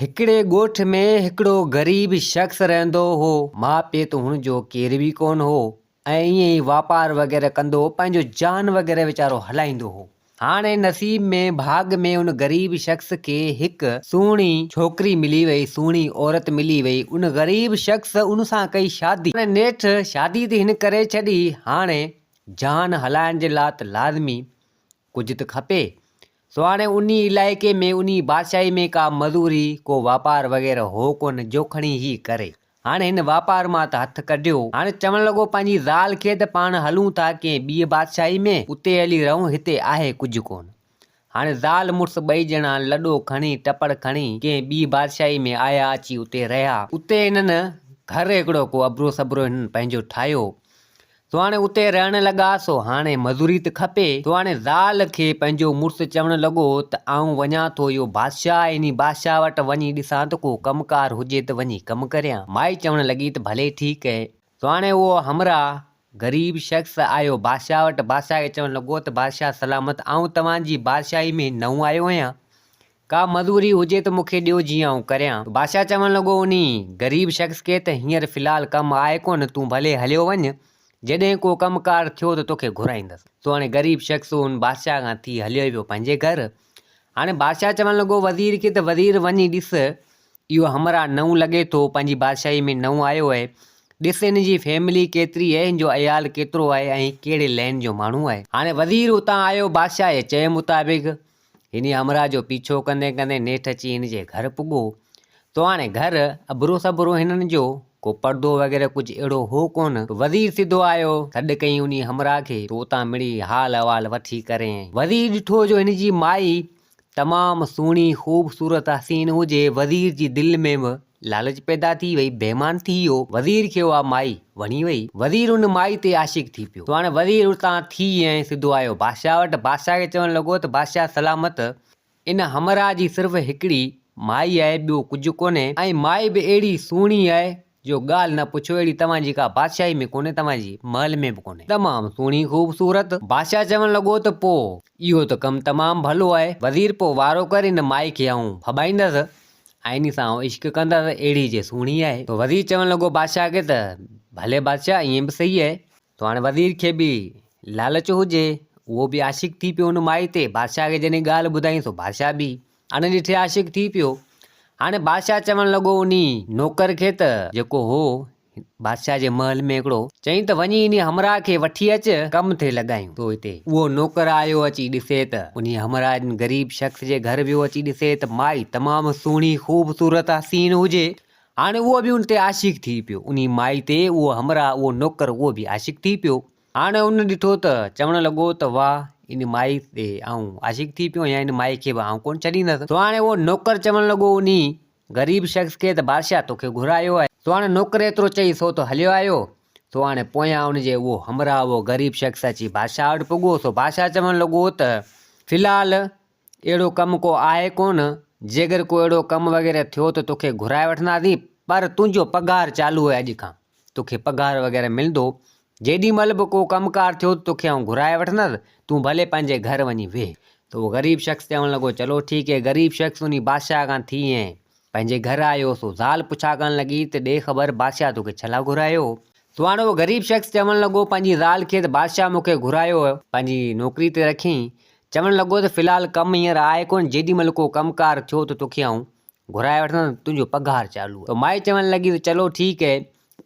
هڪڙي ڳوٺ ۾ هڪڙو غريب شخص رهندو هو. ماء پيء ته هن جو ڪير به ڪونه هو ۽ ائين ئي واپار وغيره ڪندو هو، پنهنجو جان وغيره ويچارو هلائيندو هو. هاڻي نصيب ۾ ڀاڳ ۾ ان غريب شخص کي هڪ سهڻي ڇوڪري ملي وئي، سهڻي عورت ملي وئي. ان غريب شخص ان سان ڪئي شادي. هاڻي نيٺ شادي ته هن ڪري ڇڏي، هاڻي جان هلائڻ جي لاء ته لازمي ڪجهه ته کپي. سو هاڻي انهي علائقي ۾ انهي بادشاهي ۾ ڪا مزوري، ڪو واپار وغيره هو ڪونه جو کڻي هي ڪري. هاڻي هن واپار مان ته هٿ ڪڍيو. هاڻي چوڻ لڳو پنهنجي زال کي ته پاڻ هلون ٿا ڪنهن ٻيء بادشاهي ۾، اتي هلي رهون، هتي آهي ڪجهه ڪونه. هاڻي زال مڙس ٻئي ڄڻا لڏو کڻي، ٽپڙ کڻي، ڪنهن ٻيء بادشاهي ۾ آيا، اچي اتي رهيا. اتي هنن گهر هڪڙو ڪو ابرو سبرو هنن پنهنجو ٺاهيو. سو هاڻي اتي رهڻ لڳا، سو هاڻي مزوري ته کپي. سو هاڻي زال کي پنهنجو مڙس چوڻ لڳو ته آئون وڃان ٿو اهو بادشاهه، انهي بادشاهه وٽ وڃي ڏسان ته ڪو ڪم ڪار هجي ته وڃي ڪم ڪريان. مائي چوڻ لڳي ته ڀلي ٺيڪ اهي. سو هاڻي اهو همراهه غريب شخص آيو بادشاهه وٽ، بادشاهه کي چوڻ لڳو ته بادشاهه سلامت، آئون توهان جي بادشاهي ۾ نئون آيو آهيان، ڪا مزوري هجي ته مون کي ڏيو جيئن آئون ڪريان. بادشاهه چوڻ لڳو انهي غريب شخص کي ته هينئر في الحال ڪم آهي ڪونه تون ڀلي هليو وڃ جڏهن ڪو ڪم ڪار ٿيو ته توکي گهرائيندس. سو هاڻي غريب شخص ان بادشاهه کان ٿي هليو ويو پنهنجي گهر. هاڻي بادشاهه چوڻ لڳو وزير کي ته وزير وڃي ڏس اهو همراهه نئون لڳي ٿو پنهنجي بادشاهي ۾ نئون آيو آهي ڏس هن جي فيملي ڪيتري آهي هن جو عيال ڪيترو آهي ۽ ڪهڙي لين جو ماڻهو آهي. هاڻي وزير اتان آيو بادشاهه جي چئي مطابق هن همراهه جو پيڇو ڪندي ڪندي نيٺ اچي هن جي گهر پڳو. تو هاڻي گهر اڀرو سڀرو هنن جو، ڪو پردو وغيره ڪجهه اهڙو هو ڪونه. وزير سڌو آيو، سڏ ڪيائين انهي همراهه کي، تو اتان مڙئي حال احوال وٺي ڪرين. وزير ڏٺو جو هن جي مائي تمام سهڻي، خوبصورت، حسين هجي، وزير جي دل ۾ به لالچ پيدا ٿي وئي، بيمان ٿي ويو. وزير کي اها مائي وڻي وئي. وزير ان مائي تي عاشق ٿي پيو. سو هاڻي وزير اتان ٿي ۽ سڌو آيو بادشاهه وٽ. بادشاهه کي چوڻ لڳو ته بادشاهه سلامت، ان همراهه جي صرف هڪڙي مائي آهي، ٻيو ڪجهه ڪونهي ۽ مائي به اهڙي سهڻي آهي جو ڳالهه نه پڇو، اهڙي توهان جي ڪا بادشاهي ۾ ڪونهي، توهان جي محل ۾ به ڪونهي. تمام سهڻي خوبصورت. بادشاهه چوڻ لڳو ته پوء اهو ته ڪم تمام ڀلو آهي. وزير پوء وارو ڪر ان مائي کي آئون ڦٻائيندس ۽ انهي سان آئون عشق ڪندس، اهڙي جي سهڻي آهي. تو وزير چوڻ لڳو بادشاهه کي ته، ڀلي بادشاهه ائين به صحيح آهي. تو هاڻي وزير کي به لالچ هجي، اهو به عاشق ٿي پيو ان مائي تي. بادشاهه کي جڏهن ڳالهه ٻڌائين سو بادشاهه به اڻ ڏٺي عاشق ٿي پيو. هاڻي بادشاهه چوڻ لڳو انهي نوڪر کي ته، جيڪو هو بادشاهه جي محل ۾ هڪڙو، چيائين ته وڃي انهيء همراهه کي وٺي اچ، ڪم ٿي لڳايون. سو هتي اهو نوڪر آيو، اچي ڏسي ته انهيء همراهه جن غريب شخص جي گهر ويو، اچي ڏسي ته مائي تمام سهڻي، خوبصورت، حسين هجي. هاڻي اهو به ان تي عاشق ٿي پيو. انهيء مائي تي اهو همراهه، اهو نوڪر، اهو به عاشق ٿي پيو. هاڻي ان ڏٺو ته چوڻ لڳو ته واهه، ان مائي تي آئون عاشق ٿي پيو آهيان، ان مائي کي به آئون ڪونه ڇڏيندس. سو هاڻي اهو نوڪر چوڻ لڳو انهيء غريب شخص کي ته بادشاهه توکي گهرايو آهي. سو هاڻي نوڪر ايترو چئي سو ته هليو آيو. سو هاڻي پويان ان جي اهو همراهه اهو غريب شخص اچي بادشاهه وٽ پڳو. سو بادشاهه چوڻ لڳو ته في الحال اهڙو ڪم ڪو آهي ڪونه، جيڪر ڪو اهڙو ڪم وغيره ٿيو ته توکي گهرائي وٺنداسين، پر تنهنجو پگهار چالو آهي اڄ کان توکي پگهار وغيره ملندو. جيڏي مهل به ڪو ڪم ڪار ٿيو ته توکي آئون گهرائي وٺندس، تون ڀلي پنهنجي گهر وڃي ويهه. ته اهو غريب شخص چوڻ لڳو، چلو ٺيڪ هي. غريب شخص انهي بادشاهه کان ٿي ۽ پنهنجي گهر آيو، سو زال پڇا ڪرڻ لڳي ته ڏي خبر بادشاهه توکي ڇلا گهرايو؟ سو هاڻي اهو غريب شخص چوڻ لڳو پنهنجي زال کي ته بادشاهه مون کي گهرايو، پنهنجي نوڪري تي رکيائين. چوڻ لڳو ته في الحال ڪم هينئر آهي ڪونه، جيڏي مهل ڪو ڪم ڪار ٿيو ته توکي آئون گهرائي وٺندس، تنهنجو پگهار چالو آهي. ته مائي چوڻ لڳي ته چلو ٺيڪ هي،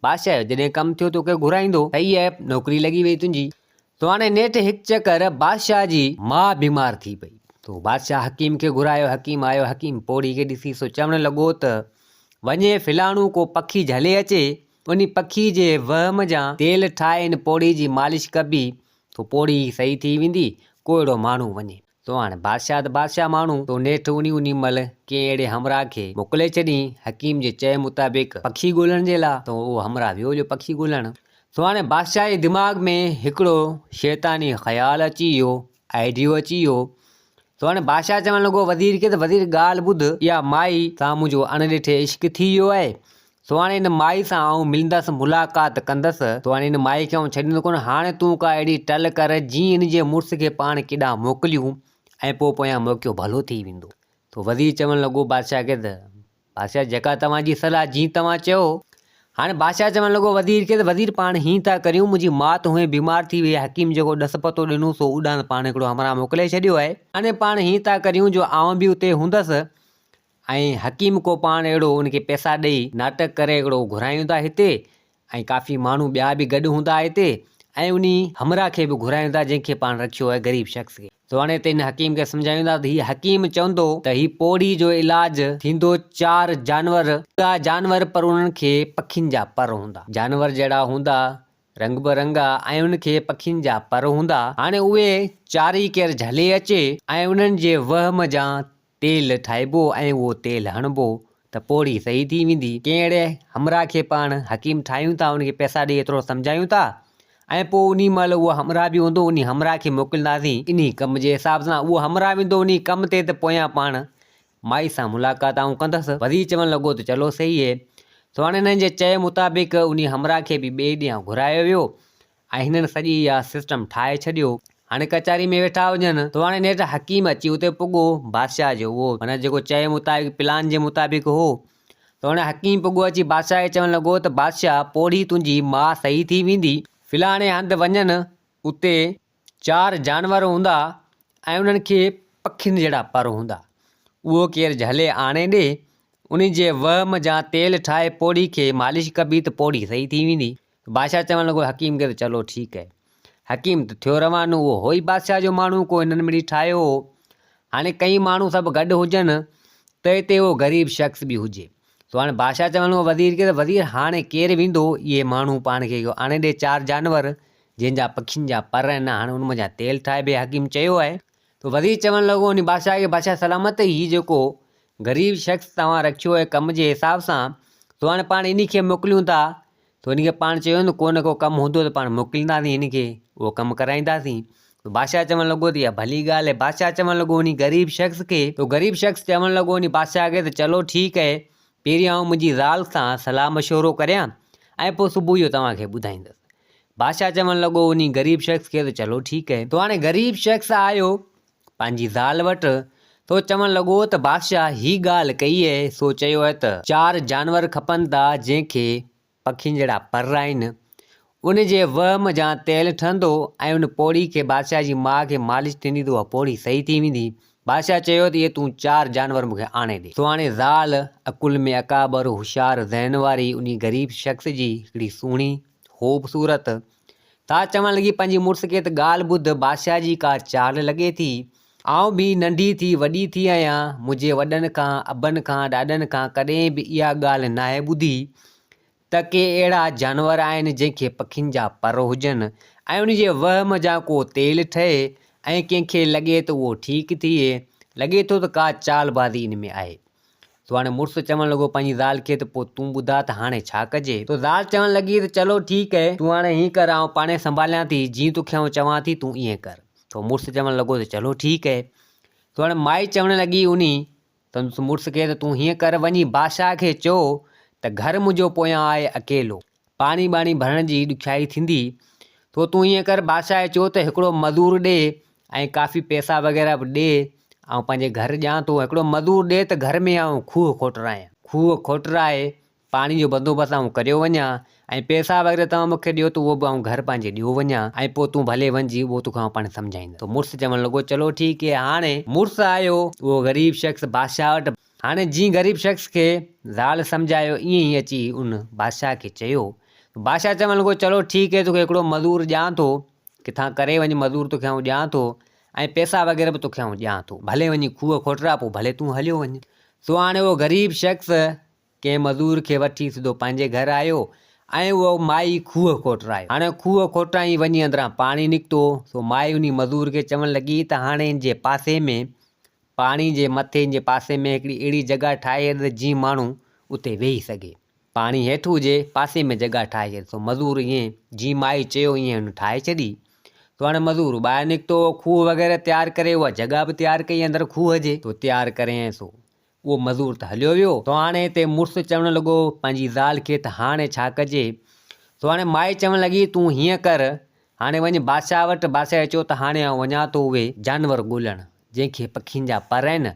بادشاهه جو جڏهن ڪم ٿيو توکي گهرائيندو. صحيح آهي، نوڪري لڳي وئي تنهنجي. سو هاڻي نيٺ هڪ چڪر بادشاهه جي ماء بيمار ٿي پئي. سو بادشاهه حڪيم کي گهرايو، حڪيم آيو، حڪيم پوڙهي کي ڏسي سو چوڻ لڳو ته وڃي فلاڻو ڪو پکي جهلي اچي، انهي پکي جي وهم جان تيل ٺاهي هن پوڙهي جي مالش ڪبي، سو پوڙهي صحيح ٿي ويندي، ڪو اهڙو ماڻهو وڃي. سو هاڻي بادشاهه ته بادشاهه ماڻهو، سو نيٺ انهي انهي مهل ڪنهن اهڙي همراهه کي موڪلي ڇڏيائين، حڪيم جي چئي مطابق پکي ڳولڻ جي لاء، سو اهو همراهه ويو جو پکي ڳولڻ. سو هاڻي بادشاهه جي دماغ ۾ هڪڙو شيطاني خيال اچي ويو، آئيڊيو اچي ويو. سو هاڻي بادشاهه چوڻ لڳو وزير کي ته وزير ڳالهه ٻڌ، اها مائي سان منهنجو اڻ ڏٺي عشق ٿي ويو آهي، سو هاڻي ان مائي سان آئون ملندس، ملاقات ڪندس. سو هاڻي ان مائي کي آئون ڇڏيندس ڪونه. هاڻي تون ڪا اهڙي ٽل ڪر، جيئن ان جي مڙس کي پاڻ ڪيڏانهن موڪليون ۽ پوء پويان موقعو ڀلو ٿي ويندو. سو وزير چوڻ لڳو بادشاهه کي ته، بادشاهه جيڪا توهان جي صلاح جيئن توهان چئو. هاڻي بادشاهه چوڻ لڳو وزير کي ته وزير پاڻ هيئن ٿا ڪريون منهنجي ماء ته هونئن بيمار ٿي وئي آهي حڪيم جيڪو ڏس پتو ڏنو سو اوڏانهن پاڻ هڪڙو همراهه موڪلي ڇڏيو آهي. هاڻي پاڻ هيئن ٿا ڪريون جو آئون به اتي هوندس ۽ حڪيم ڪو پاڻ اهڙو ان کي پئسا ڏئي ناٽڪ ڪري هڪڙو گهرايون ٿا هتي ۽ ڪافي ماڻهو ٻيا به گڏ هوندا هتي ۽ انهي همراهه کي به گهرايون ٿا جنهن کي پاڻ رکيو آهي غريب شخص کي. سو هاڻي هتي هن حڪيم کي سمجهايون ٿا ته هي حڪيم چوندو ته هي پوڙهي جو علاج ٿيندو چار جانور هوندا جانور پر انهن کي پکين جا پر هوندا جانور جهڙا هوندا رنگ برنگا ۽ ان کي پکين جا پر هوندا هاڻي اهي چارئي ڪير جهلي اچي ۽ انهن جي وهم جان تيل ٺاهبو ۽ اهو تيل هڻبو ته پوڙهي صحيح ٿي ويندي. ڪنهن اهڙي همراهه کي پاڻ حڪيم ٺاهيون ٿا، ان کي پئسا ڏئي ايترو سمجهايون ٿا ۽ پوء انهي مهل اهو همراهه به هوندو، انهي همراهه کي موڪلينداسين انهي ڪم جي حساب سان. اهو همراهه ويندو انهي ڪم تي ته پويان پاڻ مائي سان ملاقات آئون ڪندس. وزير چوڻ لڳو ته چلو صحيح هي. سو هاڻي هنن جي چئي مطابق انهي همراهه کي به ٻئي ڏينهن گهرايو ويو ۽ هنن سڄي اها سسٽم ٺاهي ڇڏيو. هاڻي ڪچهري ۾ ويٺا هجن ته هاڻي نيٺ حڪيم اچي اتي پڳو، بادشاهه جو اهو معنيٰ جيڪو چئي مطابق پلان جي مطابق هو ته هاڻي حڪيم پڳو اچي بادشاهه کي چوڻ لڳو ته بادشاهه پوڙهي تنهنجي ماء صحيح ٿي ويندي، فلاڻي هنڌ وڃن اتي چار جانور هوندا ۽ انهن کي پکين جهڙا پر هوندا، اهو ڪير جهلي آڻي ڏي، انهي جي وهم جان تيل ٺاهي پوڙهي کي مالش ڪبي ته پوڙهي صحيح ٿي ويندي. بادشاهه چوڻ لڳو حڪيم کي ته چلو ٺيڪ اهي. حڪيم ته ٿيو روانو، اهو هو ئي بادشاهه جو ماڻهو، ڪو هنن مڙئي ٺاهيو هو. هاڻي ڪئين ماڻهو سڀ گڏ هجن ته اتي اهو غريب شخص به هجي. سو هاڻي بادشاهه چوڻ لڳو وزير کي ته وزير هاڻي ڪير ويندو اهي ماڻهو پاڻ کي اهو آڻي ڏي چار جانور جنهن جا پکين جا پر آهن هاڻي ان منجهان تيل ٺاهبي حڪيم چيو آهي. ته وزير چوڻ لڳو انهي بادشاهه کي بادشاهه سلامت هي جيڪو غريب شخص توهان رکيو آهي ڪم جي حساب سان سو هاڻي پاڻ انهي کي موڪليون ٿا ته انهي کي پاڻ چيو نه ڪو نه ڪو ڪم هوندو ته پاڻ موڪلينداسين هن کي اهو ڪم ڪرائينداسين ته بادشاهه چوڻ لڳو ته اها ڀلي ڳالهه آهي بادشاهه چوڻ لڳو انهي غريب شخص کي ته غريب شخص چوڻ لڳو انهي بادشاهه کي ته چلو ٺيڪ آهي پهرين آئون منهنجي زال سان صلاح مشورو ڪريان ۽ پوء صبح جو توهان کي ٻڌائيندس بادشاهه چوڻ لڳو انهي غريب شخص کي ته چلو ٺيڪ اهي. تو هاڻي غريب شخص آيو پنهنجي زال وٽ تو چوڻ لڳو ته بادشاهه هي ڳالهه ڪئي اهي سو چيو اهي ته چار جانور کپن ٿا جنهن کي پکين جهڙا پر آهن ان جي وهم جان تيل ٺهندو ۽ ان پوڙهي کي بادشاهه جي ماء کي مالش ٿيندي ته اها پوڙهي صحيح ٿي ويندي بادشاهه چيو ته اهي تون چار جانور مون کي آڻي ڏي. سو هاڻي زال عقل ۾ اڪابر، هوشيار ذهن واري انهي غريب شخص جي هڪڙي سهڻي، خوبصورت، تا چوڻ لڳي پنهنجي مڙس کي ته ڳالهه ٻڌ، بادشاهه جي ڪا چال لڳي ٿي. آئون به ننڍي ٿي وڏي ٿي آهيان، منهنجي وڏن کان، ابن کان، ڏاڏن کان ڪڏهن به اها ڳالهه ناهي ٻڌي ته ڪي اهڙا جانور آهن جنهن کي پکين جا پر هجن ۽ ان جي وهم جا ڪو تيل ٺهي ۽ ڪنهن کي لڳي ته اهو ٺيڪ ٿئي، لڳي ٿو ته ڪا چال بازي ان ۾ آهي. سو هاڻي مڙس چوڻ لڳو پنهنجي زال کي ته پوء تون ٻڌاء ته هاڻي ڇا ڪجي؟ تو زال چوڻ لڳي ته چلو ٺيڪ اهي، تون هاڻي هيئن ڪر آئون پاڻهي سنڀاليان ٿي، جيئن توکي آئون چوان ٿي تون ائين ڪر. تو مڙس چوڻ لڳو ته چلو ٺيڪ اهي. سو هاڻي مائي چوڻ لڳي انهي سندس مڙس کي ته تون هيئن ڪر وڃي بادشاهه کي چئو ته گهر منهنجو پويان آهي اڪيلو، پاڻي ٻاڻي ڀرڻ جي ڏکيائي ٿيندي، سو تون هيئن ڪر بادشاهه کي چئو ته هڪڙو مزور ڏي ۽ ڪافي پئسا وغيره به ڏي، آئون پنهنجي گهر ڏيان ٿو، هڪڙو مزور ڏي ته گهر ۾ آئون کوهه کوٽرايان. کوهه کوٽرائي پاڻي جو بندوبست آئون ڪريو وڃان ۽ پئسا وغيره توهان مون کي ڏيو ته اهو به آئون گهر پنهنجي ڏيو وڃان ۽ پوء تون ڀلي وڃجي اهو توکي آئون پاڻ سمجهائيندس. ته مڙس چوڻ لڳو چلو ٺيڪ اهي هاڻي مڙس آيو اهو غريب شخص بادشاهه وٽ هاڻي جيئن غريب شخص کي زال سمجهايو ائين ئي اچي ان بادشاهه کي چيو ته بادشاهه چوڻ لڳو چلو ٺيڪ اهي توکي هڪڙو مزور ڏيان ٿو ڪٿان ڪري وڃ مزور توکي آئون ڏيان ٿو ۽ پئسا وغيره به توکي آئون ڏيان ٿو ڀلي وڃي کوهه کوٽراء پوء ڀلي تون هليو وڃ سو هاڻي اهو غريب شخص ڪنهن مزور کي وٺي سڌو پنهنجي گهر آيو ۽ اهو مائي کوهه کوٽرايو. هاڻي کوهه کوٽرائين وڃي اندران پاڻي نڪتو، سو مائي انهي مزور کي چوڻ لڳي ته هاڻي ان جي پاسي ۾ پاڻي جي مٿي ان جي پاسي ۾ هڪڙي اهڙي جڳهه ٺاهي ڇڏ ته جيئن ماڻهو اتي ويهي سگهي. پاڻي هيٺ هجي، پاسي ۾ جڳهه ٺاهي ڇڏ. سو مزور ائين جيئن مائي چيو ائين هن ٺاهي ڇڏي. سو هاڻي مزور ٻاهر نڪتو، کوهه وغيره تيار ڪري اها جڳهه به تيار ڪئي اندر کوهه جي، سو تيار ڪريائين سو اهو مزور ته هليو ويو. سو هاڻي هتي مڙس چوڻ لڳو پنهنجي زال کي ته هاڻي ڇا ڪجي؟ سو هاڻي مائي چوڻ لڳي تون هيئن ڪر، هاڻي وڃ بادشاهه وٽ، بادشاهه کي چئو ته هاڻي آئون وڃان ٿو اهي جانور ڳولڻ، جنهن کي پکين جا پر آهن.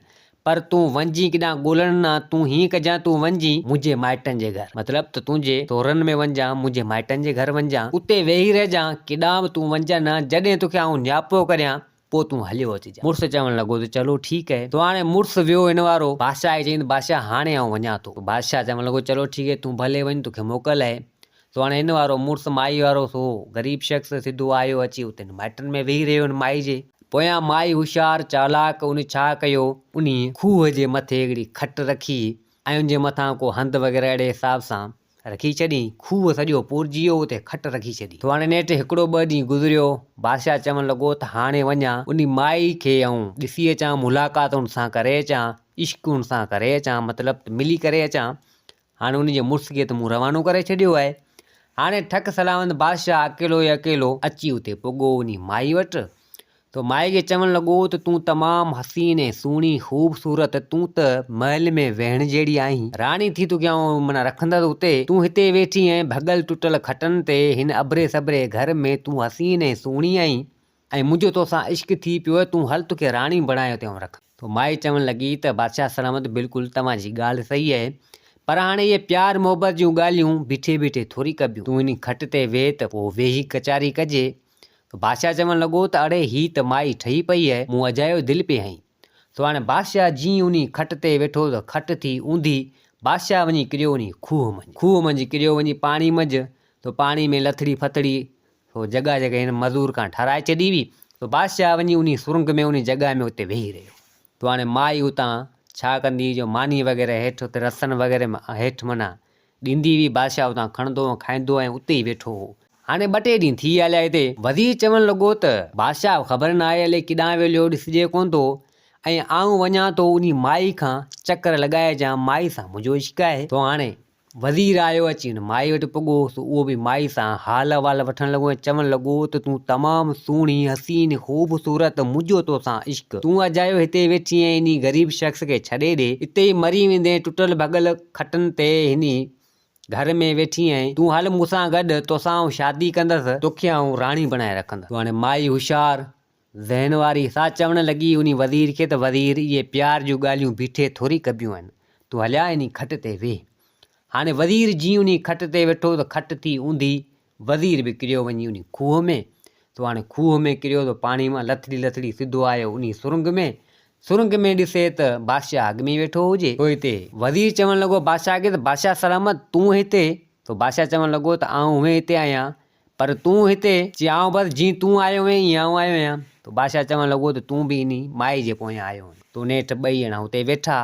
پر تون وڃجين ڪيڏانهن ڳولڻ نه، تون هيئن ڪجان تون وڃجين منهنجي مائٽن جي گهر، مطلب ته تنهنجي سورن ۾ وڃجان، منهنجي مائٽن جي گهر وڃجان، اتي ويهي رهجان، ڪيڏانهن به تون وڃجان نه، جڏهن توکي آئون نياپو ڪريان، پوء تون هليو اچجان. مڙس چوڻ لڳو ته چلو ٺيڪ اهي. تو هاڻي مڙس ويو هن وارو بادشاهه کي چيائين ته بادشاهه هاڻي آئون وڃان ٿو. بادشاهه چوڻ لڳو چلو ٺيڪ اهي تون ڀلي وڃ توکي موڪل اهي. سو هاڻي هن وارو مڙس مائي وارو سو غريب شخص سڌو آيو اچي اتي هن مائٽن ۾ ويهي رهيو هن مائي جي پويان مائي هوشيار چالاڪ ان ڇا ڪيو انهي کوهه جي مٿي هڪڙي کٽ رکي ۽ ان جي مٿان ڪو هنڌ وغيره اهڙي حساب سان رکي ڇڏي کوهه سڄو پورجي ويو اتي کٽ رکي ڇڏي سو هاڻي نيٺ هڪڙو ٻه ڏينهن گذريو بادشاهه چوڻ لڳو ته هاڻي وڃان انهي مائي کي آئون ڏسي اچان ملاقات ان سان ڪري اچان عشق ان سان ڪري اچان مطلب ته ملي ڪري اچان هاڻي ان جي مڙس کي ته مون روانو ڪري ڇڏيو آهي. هاڻي ٺڪ سلاوند بادشاهه اڪيلو ئي اڪيلو اچي اتي پڳو انهي مائي وٽ. ته مائي کي چوڻ لڳو ته تون تمام حسين ۽ سهڻي خوبصورت تون ته محل ۾ ويهڻ جهڙي آهين. راڻي ٿي توکي آئون معنيٰ رکندس اتي. تون هتي ويٺي آهين ڀڳل ٽٽل کٽن تي هن اڀري سڀري گهر ۾ تون حسين ۽ سهڻي آهين. ۽ منهنجو توسان عشق ٿي پيو آهي، تون هل توکي راڻي بڻايو تي آئون رکان. ٿو. مائي چوڻ لڳي ته بادشاهه سلامت بلڪل توهان جي ڳالهه صحيح آهي، پر هاڻي اهي پيار محبت جون ڳالهيون بيٺي بيٺي ٿوري ڪبيون، تون انهي کٽ تي ويهه ته پوء ويهي ڪچاري ڪجي. ته بادشاهه چوڻ لڳو ته اڙي هي ته مائي ٺهي پئي آهي، مون اجايو دل پئي هنئي. سو هاڻي بادشاهه جيئن انهي کٽ تي ويٺو ته کٽ ٿي اونڌي، بادشاهه وڃي ڪريو انهي کوهه منجهه. کوهه منجهه ڪريو وڃي پاڻي منجهه، ته پاڻي ۾ لٿڙي ڦٿڙي سو جڳهه جيڪا هن مزور کان ٺهرائي ڇڏي هئي، سو بادشاهه وڃي انهي سرنگ ۾ انهي جڳهه ۾ اتي ويهي رهيو. تو هاڻي مائي اتان ڇا ڪندي هئي جو ماني وغيره هيٺ اتي رسن وغيره ۾ هيٺ معنيٰ ڏيندي هئي، بادشاهه اتان کڻندو ۽ کائيندو ۽ اتي ئي ويٺو هو. هاڻي ٻه ٽي ڏينهن ٿي هليا هتي. وزير چوڻ لڳو ته، بادشاهه خبر ناهي الائي ڪيڏانهن ويليو ڏسجي ڪونه ٿو ۽ آئون وڃان ٿو انهي مائي کان چڪر لڳائي اچان، مائي سان منهنجو عشق آهي. تو هاڻي وزير آيو اچي هن مائي وٽ پڳو سو اهو به مائي سان حال احوال وٺڻ لڳو ۽ چوڻ لڳو ته تون تمام سهڻي، حسين، خوبصورت، منهنجو توسان عشق. تون اجايو هتي ويٺي ۽ انهي غريب شخص کي ڇڏي ڏي، اتي ئي مري ويندين، ٽٽل ڀڳل کٽن تي هني گهر ۾ ويٺي آهين، تون هل مون سان گڏ، توسان آئون شادي ڪندس، توکي آئون راڻي بڻائي رکندس. سو هاڻي مائي هوشيار، ذهن واري سا چوڻ لڳي انهي وزير کي ته وزير اهي پيار جون ڳالهيون بيٺي ٿوري ڪبيون آهن، تون هليا انهي کٽ تي ويهه. هاڻي وزير جيئن انهي کٽ تي ويٺو ته کٽ ٿي اونڌي، وزير به ڪريو وڃي انهي کوهه ۾. سو هاڻي کوهه ۾ ڪريو ته پاڻي مان لٿڙي لٿڙي سڌو آيو انهي سرنگ ۾. سرنگ ۾ ڏسي ته بادشاهه اڳ ۾ ئي ويٺو هجي. سو هتي وزير چوڻ لڳو بادشاهه کي ته بادشاهه سلامت تون هتي؟ سو بادشاهه چوڻ لڳو ته آئون هونئن هتي آهيان پر تون هتي؟ چي آئون بس جيئن تون آيو هئين ايئن آئون آيو آهيان. سو بادشاهه چوڻ لڳو ته تون به انهي مائي جي پويان آيو هئين. سو نيٺ ٻئي ڄڻا اتي ويٺا.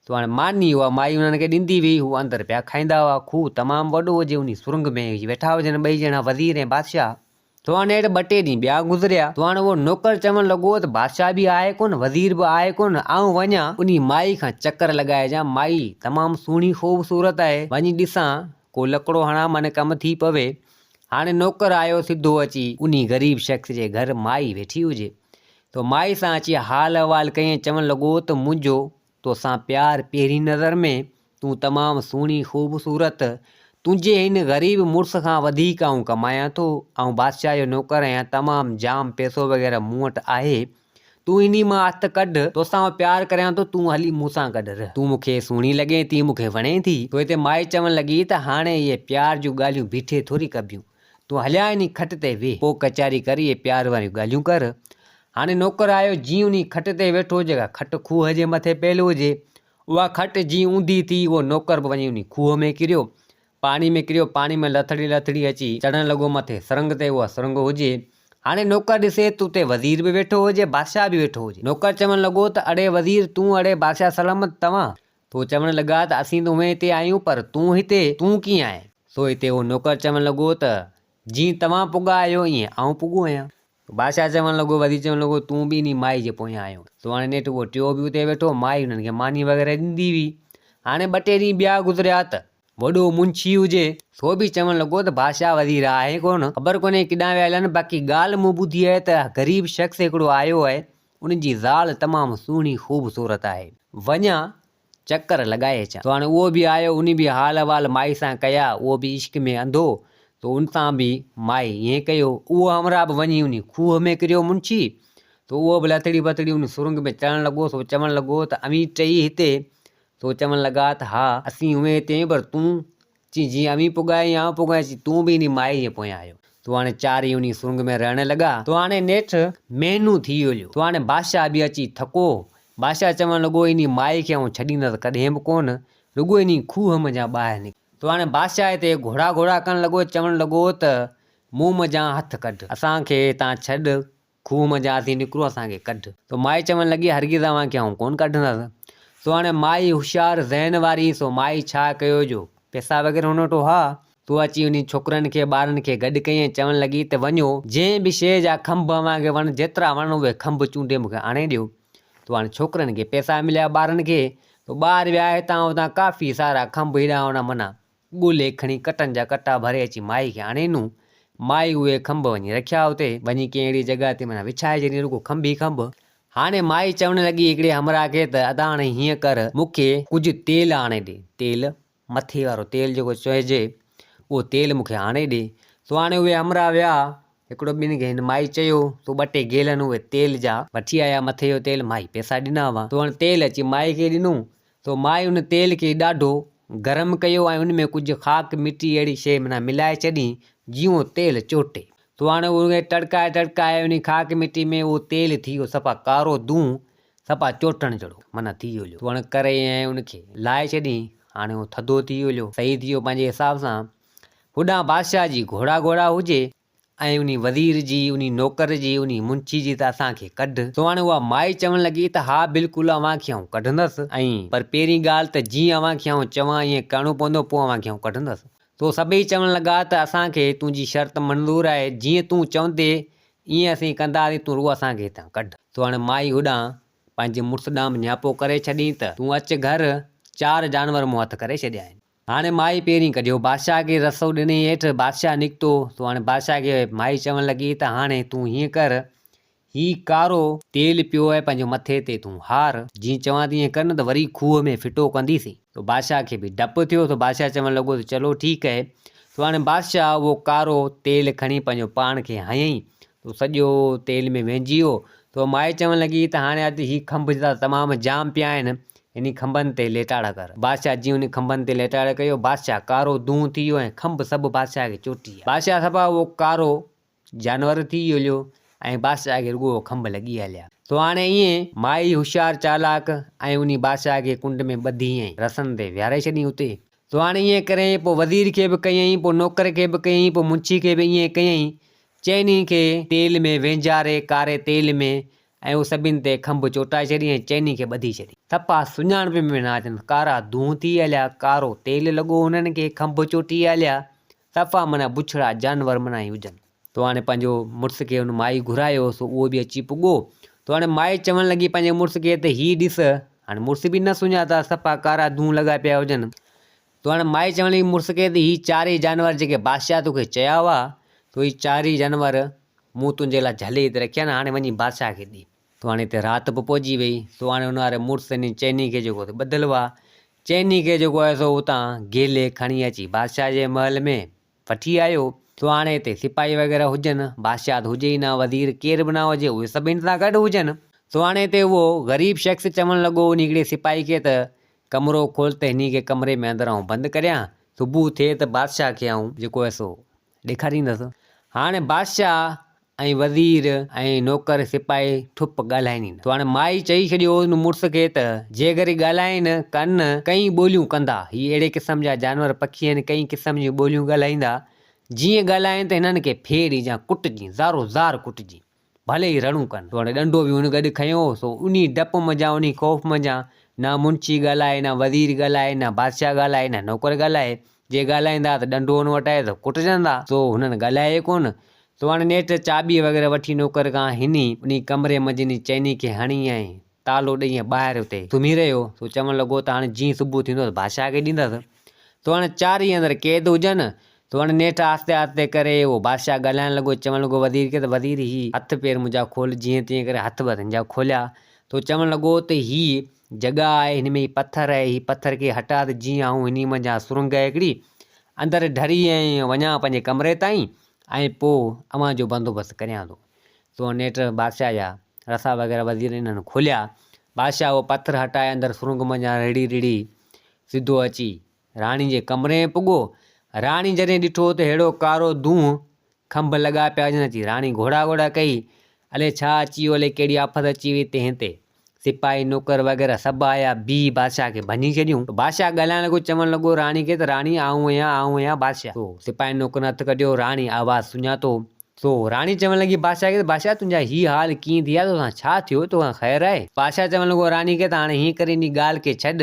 سو هاڻي ماني اها مائي انهن کي ڏيندي هئي، هو اندر پيا کائيندا هئا. کوهه تمام وڏو هجي، انهي سرنگ ۾ ويٺا هجن ٻئي ڄڻا وزير ۽ بادشاهه. سو هاڻي نيٺ ٻه ٽي ڏينهن ٻيا گذريا. سو هاڻي اهو نوڪر چوڻ لڳو ته بادشاهه به آهي ڪونه، وزير به آهي ڪونه، آئون وڃان انهي مائي کان چڪر لڳائي اچان، مائي تمام سهڻي خوبصورت آهي، وڃي ڏسان، ڪو لڪڙو هڻان من ڪم ٿي پوي. هاڻي نوڪر آيو سڌو اچي انهي غريب شخص جي گهر مائي ويٺي هجي. سو مائي سان اچي حال احوال ڪيائين چوڻ لڳو ته منهنجو توسان پيار پهرين نظر ۾، تون تمام سهڻي خوبصورت، تنهنجي هن غريب مڙس کان وڌيڪ آئون ڪمايان ٿو، آئون بادشاهه جو نوڪر آهيان، تمام جام پئسو وغيره مون وٽ آهي، تون انهي مان هٿ ڪڍ، توسان آئون پيار ڪريان ٿو، تون هلي مون سان گڏ رهه، تون مون کي سهڻي لڳين ٿي، مون کي وڻين ٿي. تو هتي مائي چوڻ لڳي ته هاڻي اهي پيار جون ڳالهيون بيٺي ٿوري ڪبيون، تون هليا انهي کٽ تي ويهه، پوء ڪچهري ڪر، اهي پيار واريون ڳالهيون ڪر. هاڻي نوڪر آيو، جيئن انهي کٽ تي ويٺو، جيڪا کٽ کوهه جي مٿي پيل هجي، اها کٽ جيئن اونڌي ٿي، اهو نوڪر به وڃي انهي کوهه ۾ ڪريو، پاڻي ۾ ڪريو، پاڻي ۾ لٿڙي لٿڙي اچي چڙهڻ لڳو مٿي سرنگ تي، اها سرنگ هجي. هاڻي نوڪر ڏسي ته اتي وزير به ويٺو هجي، بادشاهه به ويٺو هجي. نوڪر چوڻ لڳو ته اڙي وزير تون، اڙي بادشاهه سلامت توهان. ته چوڻ لڳا ته اسين ته هونئن هتي آهيون، پر تون هتي، تون ڪيئن آئين؟ سو هتي اهو نوڪر چوڻ لڳو ته جيئن توهان پڳا آهيو، ايئن آئون پڳو آهيان. بادشاهه چوڻ لڳو، وزير چوڻ لڳو، تون به انهي مائي جي پويان آيو. سو هاڻي نيٺ اهو ٽيو به اتي ويٺو، مائي انهن کي ماني وغيره ڏيندي هئي. هاڻي ٻه ٽي ڏينهن ٻيا گذريا ته وڏو منشي هجي، سو به چوڻ لڳو ته بادشاهه وزير آهي ڪونه، خبر ڪونهي ڪيڏانهن ويا هلن، باقي ڳالهه مون ٻڌي آهي ته غريب شخص هڪڙو آيو آهي، ان جي زال تمام سهڻي خوبصورت آهي، وڃان چڪر لڳائي اچان. سو هاڻي اهو به آيو، انهي به حال احوال مائي سان ڪيا، اهو به عشق ۾ انڌو، سو ان سان به مائي ائين ڪيو. اهو همراهه به وڃي انهي کوهه ۾ ڪريو منشي. ته اهو به لٿڙي پٿڙي ان سرنگ ۾ چڙهڻ لڳو سو چوڻ لڳو ته اوهين ٽئي هتي؟ سو چوڻ لڳا ته ها اسين هونئن هتي آهيون پر تون؟ چي جيئن اوهين پڳا آهيو آئون پڳو آهيان چي تون به انهي مائي جي پويان آهيو. تو هاڻي چارئي انهي سرنگ ۾ رهڻ لڳا. تو هاڻي نيٺ مهينو ٿي ويو. تو هاڻي بادشاهه به اچي ٿڪو. بادشاهه چوڻ لڳو انهي مائي کي آئون ڇڏيندس ڪڏهن به ڪونه. رڳو انهي کوهه منجهان ٻاهر نڪر. تو هاڻي بادشاهه هتي گهوڙا گهوڙا ڪرڻ لڳو چوڻ لڳو ته مون منجهان هٿ ڪڍ. اسان کي هتان ڇڏ. کوهه منجهان اسين نڪرون اسان کي ڪڍ. سو مائي چوڻ لڳي هرگز اوهان کي آئون ڪونه ڪڍندس. سو هاڻي مائي هوشيار ذهن واري سو مائي ڇا ڪيو جو پئسا وغيره هن وٽ هئا سو اچي انهي ڇوڪرن کي ٻارن کي گڏ ڪيائين ۽ چوڻ لڳي ته وڃو جنهن به شيء جا کنڀ اوهان کي وڻن جيترا وڻن اهي کنڀ چونڊي مون کي آڻي ڏيو. سو هاڻي ڇوڪرن کي پئسا مليا ٻارن کي سو ٻار ويا هتان هتان ڪافي سارا کنڀ هيڏانهن هوڏانهن معنيٰ ڳولي کڻي ڪٽن جا ڪٽا ڀري اچي مائي کي آڻي ڏنو. مائي اهي کنڀ وڃي رکيا اتي. وڃي ڪنهن اهڙي جڳهه تي معنيٰ وڇائي ڇڏين رڳو کنڀ ئي کنڀ. هاڻي مائي چوڻ لڳي هڪڙي همراهه کي ته ادا هاڻي هيئن ڪر مون کي ڪجهه تيل آڻي ڏي. تيل، مٿي وارو تيل جيڪو چئجي اهو تيل مون کي آڻي ڏي. سو هاڻي اهي همراهه ويا هڪڙو ٻن کي هن مائي چيو تو ٻه ٽي گيلن اهي تيل جا وٺي آيا مٿي جو تيل مائي پئسا ڏنا هئا. سو هاڻي تيل اچي مائي کي ڏنو. سو مائي ان تيل کي ڏاڍو گرم ڪيو ۽ ان ۾ ڪجهه خاڪ مٽي اهڙي شيء معنيٰ ملائي ڇڏي جيئن اهو تيل چوٽي. سو هاڻي ان کي ٽڙڪائي ٽڙڪائي انهي خاڪ مٽي ۾ اهو تيل ٿي ويو صفا ڪارو دونهون صفا چوٽڻ جهڙو معنيٰ ٿي ويو. سو هاڻي ڪري ۽ ان کي لاهي ڇڏي هاڻي اهو ٿڌو ٿي ويو صحيح ٿي ويو پنهنجي حساب سان. هوڏانهن بادشاهه جي گهوڙا گهوڙا هجي. ۽ انهي وزير جي، انهي نوڪر جي، انهي منشي جي ته اسان کي ڪڍ. سو هاڻي اها مائي چوڻ لڳي ته ها بلڪل اوهان کي آئون ڪڍندس ۽. پر پهرين ڳالهه ته جيئن اوهان کي آئون چوان ائين ڪرڻو پوندو پوء اوهان کي آئون ڪڍندس. سو سڀئي چوڻ لڳا ته اسان کي تنهنجي شرط منظور آهي جيئن تون چوندي ائين اسين ڪنداسين تون رڳو اسان کي هتان ڪڍ. سو هاڻي مائي هوڏانهن پنهنجي مڙس ڏانهن به نياپو ڪري ڇڏين ته تون اچ گهر چار جانور مون هٿ ڪري ڇڏيا آهن. هاڻي مائي پهرين ڪڍيو. بادشاهه کي رسو ڏني هيٺ بادشاهه نڪتو سو هاڻي بادشاهه کي مائي چوڻ لڳي ته هاڻي تون هيئن ڪر هي ڪارو تيل پيو آهي پنهنجو مٿي تي تون هار جيئن چوان تيئن ڪر نه ته وري کوهه ۾ ڦٽو ڪنديسين سو بادشاهه کي به ڊپ ٿيو سو بادشاهه چوڻ لڳو ته چلو ٺيڪ آهي سو هاڻي بادشاهه اهو ڪارو تيل کڻي پنهنجو پاڻ کي هنيائين سو سڄو تيل ۾ وهنجي ويو سو مائي چوڻ لڳي ته هاڻي اڄ هي کنڀ جا تمام جام پيا آهن انهي کنڀن تي ليٽاڙا ڪر. بادشاهه جيئن انهي کنڀن تي ليٽاڙا ڪيو، بادشاهه ڪارو دونهون ٿي ويو ۽ کنڀ سڀ بادشاهه کي چوٽي آيا. بادشاهه صفا اهو ڪارو جانور ٿي ويو ۽ بادشاهه کي رڳو اهي کنڀ لڳي هليا. سو هاڻي ائين مائي هوشيار چالاڪ ۽ انهي بادشاهه کي ڪنڊ ۾ ٻڌي ۽ رسن تي ويهاري ڇڏيائين اتي. سو هاڻي ائين ڪريائين، پوء وزير کي به ڪيائين، پوء نوڪر کي به ڪيائين، پوء منشي کي به ائين ڪيائين. چئني کي تيل ۾ وهنجاري ڪاري تيل ۾ ۽ هو سڀن تي کنڀ چوٽائي ڇڏي ۽ چئني کي ٻڌي ڇڏي. ٿپا سڃاڻپ ۾ نه اچن. ڪارا دونهون ٿي هليا، ڪارو تيل لڳو هنن کي، کنڀ چوٽي هليا. صفا معنيٰ بڇڙا جانور معنيٰ ئي هجن. تو هاڻي پنهنجو مڙس کي هن مائي گهرايو، سو اهو به اچي پڳو. تو هاڻي مائي چوڻ لڳي پنهنجي مڙس کي ته هي ڏس. هاڻي مڙس به نه سڃاتا، صفا ڪارا دونهون لڳا پيا هجن. تو هاڻي مائي چوڻ لڳي مڙس کي ته هي چارئي جانور جيڪي بادشاهه توکي چيا هئا، سو هي چارئي جانور مون تنهنجي لاء جهلي هتي رکيا آهن، هاڻي وڃي بادشاهه کي ڏي. تو هاڻي هتي رات به پئجي وئي. سو هاڻي ان واري مڙس انهي چئني کي جيڪو اتي ٻڌل هئا، چئني کي جيڪو آهي سو اتان گهلي کڻي اچي بادشاهه جي محل ۾ وٺي آيو. سو هاڻي هتي سپاهي وغيره هجن، بادشاهه ته هجي ئي نه، وزير ڪير به نه هجي، اهي سڀ هن سان گڏ هجن. سو هاڻي هتي اهو غريب شخص چوڻ لڳو انهي هڪڙي سپاهي کي ته ڪمرو کول ته هني کي ڪمري ۾ اندر آئون بند ڪريان، صبح ٿئي ته بادشاهه کي آئون جيڪو آهي سو ڏيکاريندس. هاڻي بادشاهه ۽ وزير ۽ نوڪر سپاهي ٺپ ڳالهائين ئي نه. سو هاڻي مائي چئي ڇڏيو ان مڙس کي ته جيڪڏهن ڳالهائين ڪن ڪئين ٻوليون ڪندا. هي اهڙي قسم جا جانور پکي آهن ڪئين قسم جون ٻوليون ڳالهائيندا. جيئن ڳالهائين ته هنن کي ڦير ڏجان ڪٽجين زارو زار ڪٽجين. ڀلي ئي رڙون ڪن. سو هاڻي ڏنڊو به هن گڏ کنيو هو، سو انهي ڊپ منجهان، انهي خوف منجهان، نه منشي ڳالهائي، نه وزير ڳالهائي، نه بادشاهه ڳالهائي، نه نوڪر ڳالهائي. جي ڳالهائيندا ته ڏنڊو هن وٽ آهي ته ڪٽجندا. سو هنن ڳالهايو ئي ڪونه. سو هاڻي نيٺ چاٻي وغيره وٺي نوڪر کان هني، انهي ڪمري منجهه انهي چئني کي هڻي ۽ تالو ڏئي ۽ ٻاهر اتي سمهي رهيو. سو چوڻ لڳو ته هاڻي جيئن صبح ٿيندو ته بادشاهه کي ڏيندس. سو هاڻي چار ئي اندر قيد هجن. سو هاڻي نيٺ آهستي آهستي ڪري اهو بادشاهه ڳالهائڻ لڳو، چوڻ لڳو وزير کي ته وزير هي هٿ پير منهنجا کول. جيئن تيئن ڪري هٿ هٿن جا کوليا. سو چوڻ لڳو ته هي جڳهه آهي، هن ۾ هي پٿر آهي، هي پٿر کي هٽاء ته جيئن آئون هني منجهان سرنگهه آهي هڪڙي، اندر ڍري ۽ وڃان پنهنجي ڪمري تائين ۽ پوء اوهان جو بندوبست ڪريان ٿو. سو نيٺ بادشاهه جا. رسا وغيره وزير انهن کوليا. بادشاهه اهو پٿر هٽائي اندر سرنگ منجهان رڙهي رڙهي سڌو اچي راڻي جي ڪمري ۾ پڳو. راڻي جڏهن ڏٺو ته ههڙو ڪارو دونهن، کنڀ لڳا پيا هجن، اچي راڻي گهوڙا گهوڙا ڪئي، الي ڇا اچي ويو، الي ڪهڙي آفت اچي وئي تنهن تي. سپاهي، نوڪر وغيره سڀ آيا، بيهي بادشاهه کي ڀڃي ڇڏيون. بادشاهه ڳالهائڻ لڳو، چوڻ لڳو راڻي کي ته راڻي آئون آهيان، آئون آهيان بادشاهه. سو سپاهين نوڪرن هٿ ڪڍيو، راڻي آواز سڃاتو. سو راڻي چوڻ لڳي بادشاهه کي ته بادشاهه تنهنجا هي حال ڪيئن ٿي ويا، توسان ڇا ٿيو، توکان خير آهي؟ بادشاهه چوڻ لڳو راڻي کي ته هاڻي هيئن ڪري انهي ڳالهه کي ڇڏ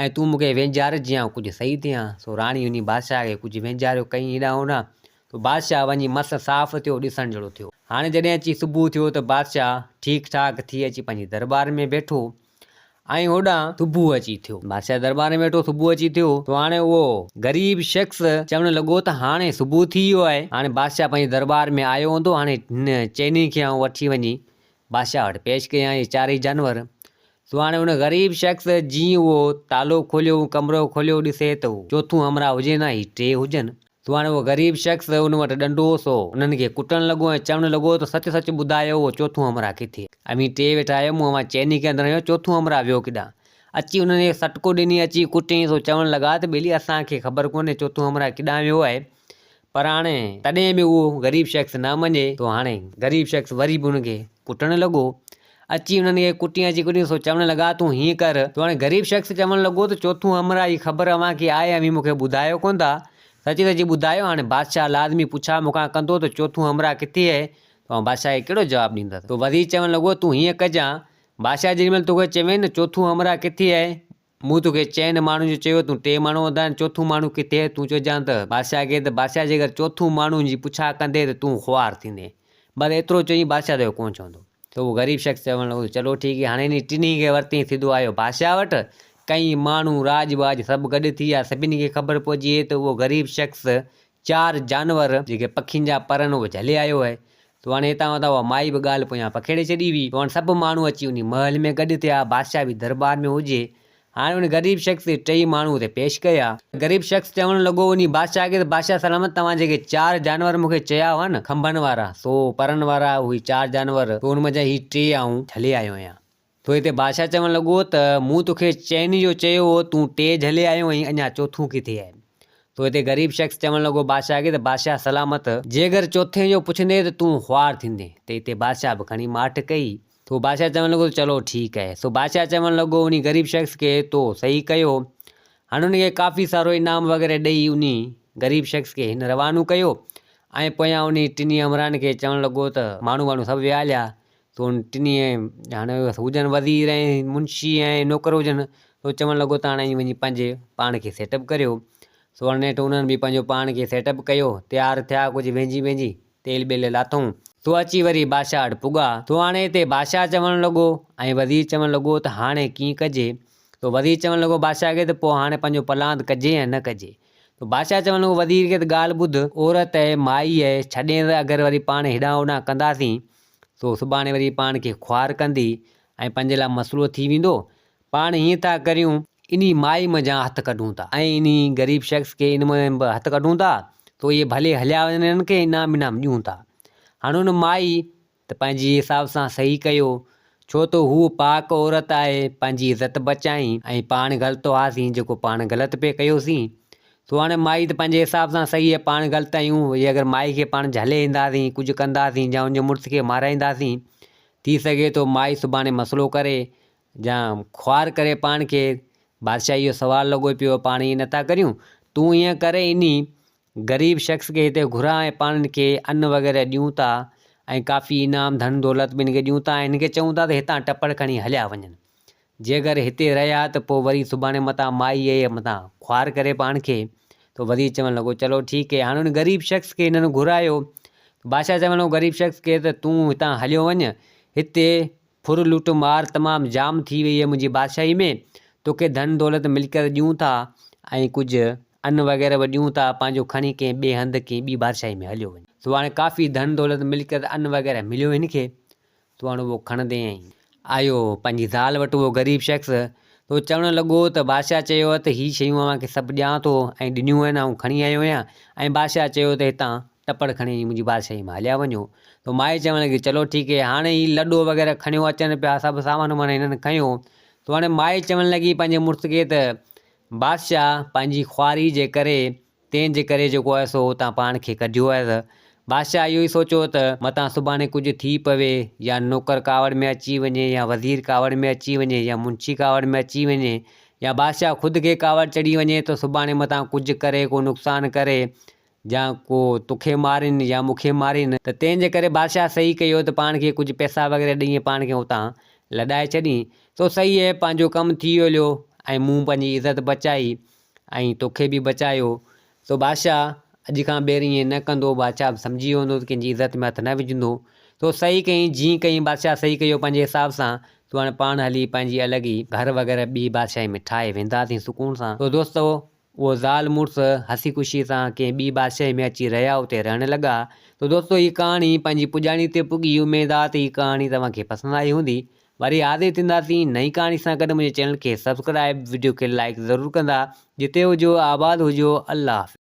۽ تون مون کي وينجهار جيئن آئون ڪجهه صحيح ٿيان. سو راڻي انهي بادشاهه کي ڪجهه وينجهاريو ڪئين هيڏانهن هوڏانهن سو بادشاهه وڃي مس صاف ٿيو ڏسڻ جهڙو ٿيو. هاڻي جڏهن اچي صبح ٿيو ته بادشاهه ٺيڪ ٺاڪ ٿي اچي پنهنجي درٻار ۾ ويٺو ۽ هوڏانهن صبح اچي ٿيو. بادشاهه درٻار ۾ ويٺو صبح اچي ٿيو ته هاڻي اهو غريب شخص چوڻ لڳو ته هاڻي صبح ٿي ويو آهي هاڻي بادشاهه پنهنجي درٻار ۾ آيو هوندو هاڻي هن چئني کي آئون وٺي وڃي بادشاهه وٽ پيش ڪيان اهي چارئي جانور. سو هاڻي ان غريب شخص جيئن اهو تالو کوليو ڪمرو کوليو ڏسي ته هو چوٿون همراهه هجي نه هي ٽي هجن. سو هاڻي اهو غريب شخص ان وٽ ڏنڊو هو سو انهن کي ڪٽڻ لڳو ۽ چوڻ لڳو ته سچ سچ ٻڌايو اهو چوٿون همراهه ڪٿي آهي؟ اوهين ٽي ويٺا آهيو مون اوهان چئني کي اندر هنيو چوٿون همراهه ويو ڪيڏانهن؟ اچي انهن کي سٽڪو ڏني اچي ڪٽيائين سو چوڻ لڳا ته ٻيلي اسان کي خبر ڪونهي چوٿون همراهه ڪيڏانهن ويو آهي پر هاڻي تڏهن به اهو غريب شخص نه مڃي ٿو. هاڻي غريب شخص وري به ان کي ڪٽڻ لڳو. اچي انهن کي ڪٽين اچي ڪٽين سو چوڻ لڳا تون هيئن ڪر. تو هاڻي غريب شخص چوڻ لڳو ته چوٿون همراهه جي خبر اوهان کي آهي اوهين مون کي ٻڌايو ڪونه ٿا. سچ سچ ٻڌايو هاڻي بادشاهه لازمي پڇا مون کان ڪندو ته چوٿون همراهه ڪٿي آهي ته آئون بادشاهه کي ڪهڙو جواب ڏيندس. تو وزير چوڻ لڳو تون هيئن ڪجان بادشاهه جيڏي مهل توکي چوين نه چوٿون همراهه ڪٿي آهي مون توکي چئن ماڻهن جو چيو، تون ٽي ماڻهو آندا آهن، چوٿون ماڻهو ڪٿي آهي؟ تون چئجان ته بادشاهه کي ته بادشاهه جيڪر چوٿون ماڻهو جي پڇا ڪندي ته تون خوار ٿيندين. بس ايترو چئي بادشاهه توکي ڪونه چوندو. ته اهو غريب شخص چوڻ لڳو ته چلو ٺيڪ آهي. هاڻي انهي ٽنهي کي ورتئين سڌو آيو بادشاهه وٽ. ڪئين ماڻهو راڄ ٻاڄ سڀ گڏ ٿي ويا. سڀني کي خبر پئجي وئي ته اهو غريب شخص چار جانور جيڪي پکين جا پر آهن اهي جهلي آيو آهي. تو هاڻي هتان هتان اها مائي به ڳالهه پويان پکيڙي ڇڏي هئي. تو هاڻي سڀ ماڻهو اچي انهي محل ۾ گڏ ٿيا. بادشاهه به درٻار ۾ هجي. هاڻي ان غريب شخص کي ٽيئي ماڻهو اتي پيش ڪيا. غريب شخص چوڻ لڳو انهي بادشاهه کي ته بادشاهه سلامت توهان جيڪي چار جانور مون کي چيا هئا نه کنڀن وارا سو پرن وارا اهي چار جانور تو ان منجهان هي ٽي آئون جهلي آيو آهيان. تو هتي بادشاهه چوڻ لڳو ته مون توکي چئن جو چيو هو تون ٽي جهلي آيو آهين اڃا چوٿون ڪٿي آهي؟ تو هتي غريب شخص چوڻ لڳو بادشاهه کي ته بادشاهه سلامت جيگر چوٿين جو پڇندين ته تون خوار ٿيندين ته هتي بادشاهه به کڻي ماٺ ڪئي تو بادشاهه چوڻ لڳو ته چلو ٺيڪ آهي سو بادشاهه چوڻ لڳو انهي غريب شخص کي تو صحيح ڪيو هاڻي ان کي ڪافي سارو انعام وغيره ڏئي انهي غريب شخص کي هن روانو ڪيو ۽ پويان انهي ٽنهي همراهن کي چوڻ لڳو ته ماڻهو واڻهو سڀ ويا هليا تو ان ٽنهي هاڻي هجن وزير ۽ منشي ۽ نوڪر هجن تو چوڻ لڳو ته هاڻي ائين وڃي پنهنجي پاڻ کي سيٽ اپ ڪريو سو هاڻي نيٺ انهن به پنهنجو پاڻ کي سيٽ اپ ڪيو تيار ٿيا ڪجهه وينجهي وينجهي تيل ٻيل لاٿئون سو اچي وري بادشاهه وٽ پڳا سو هاڻي هتي بادشاهه چوڻ لڳو ۽ وزير چوڻ لڳو ته هاڻي ڪيئن ڪجي تو وزير چوڻ لڳو بادشاهه کي ته پوء هاڻي پنهنجو پلاند ڪجي يا نه ڪجي تو بادشاهه چوڻ لڳو وزير کي ته ڳالهه ٻڌ عورت اهي مائي اهي ڇڏين ته اگر وري پاڻ هيڏانهن هوڏانهن ڪنداسين سو سڀاڻي وري پاڻ کي خوار ڪندي ۽ پنهنجي لاء مسئلو ٿي ويندو. پاڻ هيئن ٿا ڪريون، انهي مائي منجهان هٿ ڪڍون ٿا ۽ انهي غريب شخص کي ان مان به هٿ ڪڍون ٿا ته اهي ڀلي هليا وڃن انهن کي انعام ٻنعام ڏيون ٿا. هاڻ ان مائي ته پنهنجي حساب سان صحيح ڪيو، ڇو ته هوء پاڪ عورت آهي، پنهنجي عزت بچائين ۽ پاڻ غلط هئاسين جيڪو پاڻ غلط پئي ڪيوسين. سو هاڻي مائي ته پنهنجي حساب سان صحيح آهي پاڻ غلط آهيون جي اگر مائي کي پاڻ جهلي اينداسين ڪجهه ڪنداسين يا ان جي مڙس کي مارائينداسين ٿي سگهي ٿو مائي سڀاڻي مسئلو ڪري يا خوار ڪري پاڻ کي بادشاهي جو سوال لڳو پيو پاڻ ائين نٿا ڪريون تون ائين ڪري انهي غريب شخص کي هتي گهراء ۽ پاڻ ان کي ان وغيره ڏيون ٿا ۽ ڪافي انعام ڌن دولت به ان کي ڏيون ٿا ۽ ان کي چئون ٿا ته هتان ٽپڙ کڻي هليا وڃن جيڪر هتي رهيا ته پوء وري سڀاڻي متان مائي اهي متان خوار ڪري پاڻ کي. ته وزير چوڻ لڳو، چلو ٺيڪ هي. هاڻي ان غريب شخص کي هنن گهرايو. بادشاهه چوڻ لڳو غريب شخص کي ته تون هتان هليو وڃ. هتي ڦر لٽ مار تمام جام ٿي وئي هي منهنجي بادشاهي ۾. توکي ڌن دولت ملڪيت ڏيون ٿا ۽ ڪجهه ان وغيره به ڏيون ٿا. پنهنجو کڻي ڪنهن ٻئي هنڌ ڪنهن ٻي بادشاهي ۾ هليو وڃ. سو هاڻي ڪافي ڌن دولت ملڪيت ان وغيره مليو هن کي. تون هاڻ اهو کڻندين ۽ آيو پنهنجي زال وٽ اهو غريب شخص ته چوڻ لڳو ته بادشاهه چيو ته هي شيون اوهان کي سڀ ڏيان ٿو ۽ ڏنيون آهن آئون کڻي آيو آهيان ۽ بادشاهه چيو ته هتان ٽپڙ کڻي منهنجي بادشاهي مان هليا وڃو. ته مائي چوڻ لڳي چلو ٺيڪ هي. هاڻي هي لڏو وغيره کڻيو اچن پيا سڀ سامان وامان هنن کنيو. ته هاڻي مائي چوڻ لڳي پنهنجي مڙس کي ته بادشاهه پنهنجي خواري جي ڪري تنهن جي ڪري جيڪو آهي سو اتان پاڻ کي ڪڍيو آهي ته بادشاهه اهو ئي سوچيو ته متان سڀاڻي ڪجهه ٿي پوي يا نوڪر ڪاوڙ ۾ اچي وڃي يا وزير ڪاوڙ ۾ اچي وڃي يا منشي ڪاوڙ ۾ اچي وڃي يا بادشاهه خود کي ڪاوڙ چڙهي وڃي ته سڀاڻي متان ڪجهه ڪري ڪو نقصان ڪري يا ڪو توکي مارين يا مون کي مارين ته تنهن جي ڪري بادشاهه صحيح ڪيو ته پاڻ کي ڪجهه پئسا وغيره ڏئي پاڻ کي اتان لڏائي ڇڏين. سو صحيح اهي پنهنجو ڪم ٿي ويو ۽ مون پنهنجي عزت بچائي ۽ توکي به بچايو. سو بادشاهه اڄ کان ٻيهر ائين نه ڪندو. بادشاهه به سمجهي ويو هوندو ته ڪنهن جي عزت ۾ هٿ نه وجهندو. سو صحيح ڪيائين جيئن ڪيائين بادشاهه صحيح ڪيو پنهنجي حساب سان. سو هاڻي پاڻ هلي پنهنجي الڳ ئي گهر وغيره ٻي بادشاهي ۾ ٺاهي وينداسين سڪون سان. سو دوستو! اهو زال مڙس هسي خوشي سان ڪنهن ٻي بادشاهي ۾ اچي رهيا اتي رهڻ لڳا. ته دوستو هي ڪهاڻي پنهنجي پڄاڻي تي پڳي اميد آ ته هي ڪهاڻي توهان کي پسند آئي هوندي. وري حاضر ٿينداسين نئين ڪهاڻي سان گڏ منهنجي چينل کي سبسڪرائب وڊيو کي لائيڪ ضرور ڪندا جتي هجو آباد هجو الله حافظ.